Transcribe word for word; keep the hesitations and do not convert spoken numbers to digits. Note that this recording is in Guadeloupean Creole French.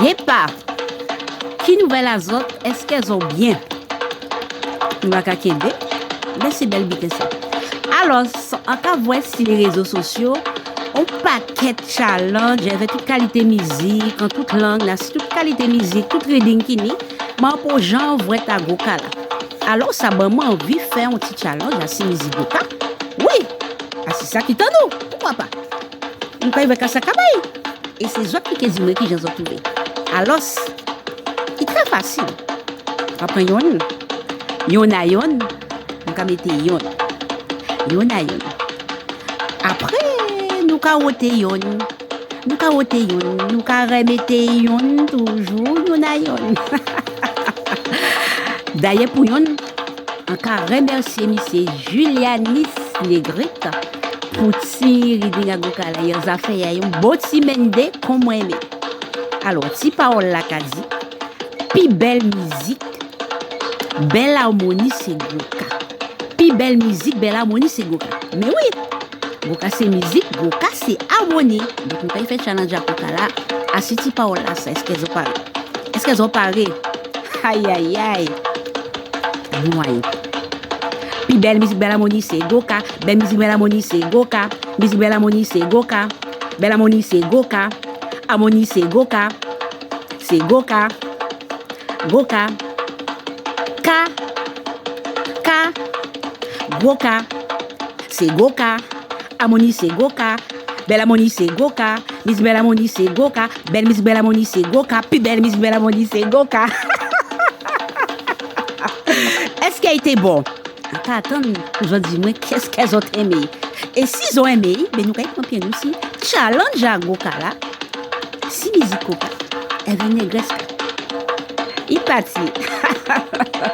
Yépa! Ki nouvèl a zòt? Èskè zòt byen? Nou pa ka kenbé? Ben, sé bèl biten sa. Alò, an ka vwè si lé rézo sosyo on pakèt challenge avèk tout kalité mizik, an tout lang, asi tout kalité mizik, tout riddim ki ni, mé an po jen vwè ta gwoka-la. Alò, sa ban mwen anvi fè on ti challenge asi mizik gwoka. Wi! Asi sa ki ta nou, poukwa pa? Nou kay vwè ka sa ka bay. É sé zòt ki ké di mwen kijan zòt touvé. Alò, i trè fasil. An pran yonn, yonn a yonn, nou ka mété yonn, yonn a yonn. Apré, nou ka woté yonn, nou ka woté yonn, nou ka rèmété yonn toujou, yonn a yonn. Dayè, pou yonn, an ka rèmèsyé misyé Julianis Négrit pou ti riddim a gwoka-la, i an zafè a on bon ti mendé kon mwen enmé. Alò, ti pawòl-la ka di, pi bèl mizik, bèl amoni sé gwoka. Pi bèl mizik, bèl amoni sé gwoka. Mé wi, gwoka sé mizik, gwoka sé amoni. Donk, nou kay fè challenge a gwoka-la, asi ti pawòl-lasa, èskè zòt paré? Èskè zòt paré? Ayayay! Annou ay. Pi bèl mizik, bèl amoni sé gwoka. Bèl mizik, bèl amoni sé gwoka. Mizik, bèl amoni sé gwoka. Bèl amoni sé gwoka. Amoni sé gwoka. Sé gwoka. Gwoka. Ka. Ka. Gwoka. Sé gwoka. Amoni sé gwoka. Bèl amoni sé gwoka. Mizik bèl amoni sé gwoka. Bèl mizik bèl amoni sé gwoka. Pi bèl mizik bèl amoni sé gwoka. Èskè i té bon? An ka atann pou zòt di mwen kèskè zòt enmé. É si zòt enmé, ben nou kay pran pyé nou si challenge a gwoka-la. Si mizik gwoka, enben nègrès ka. I pati.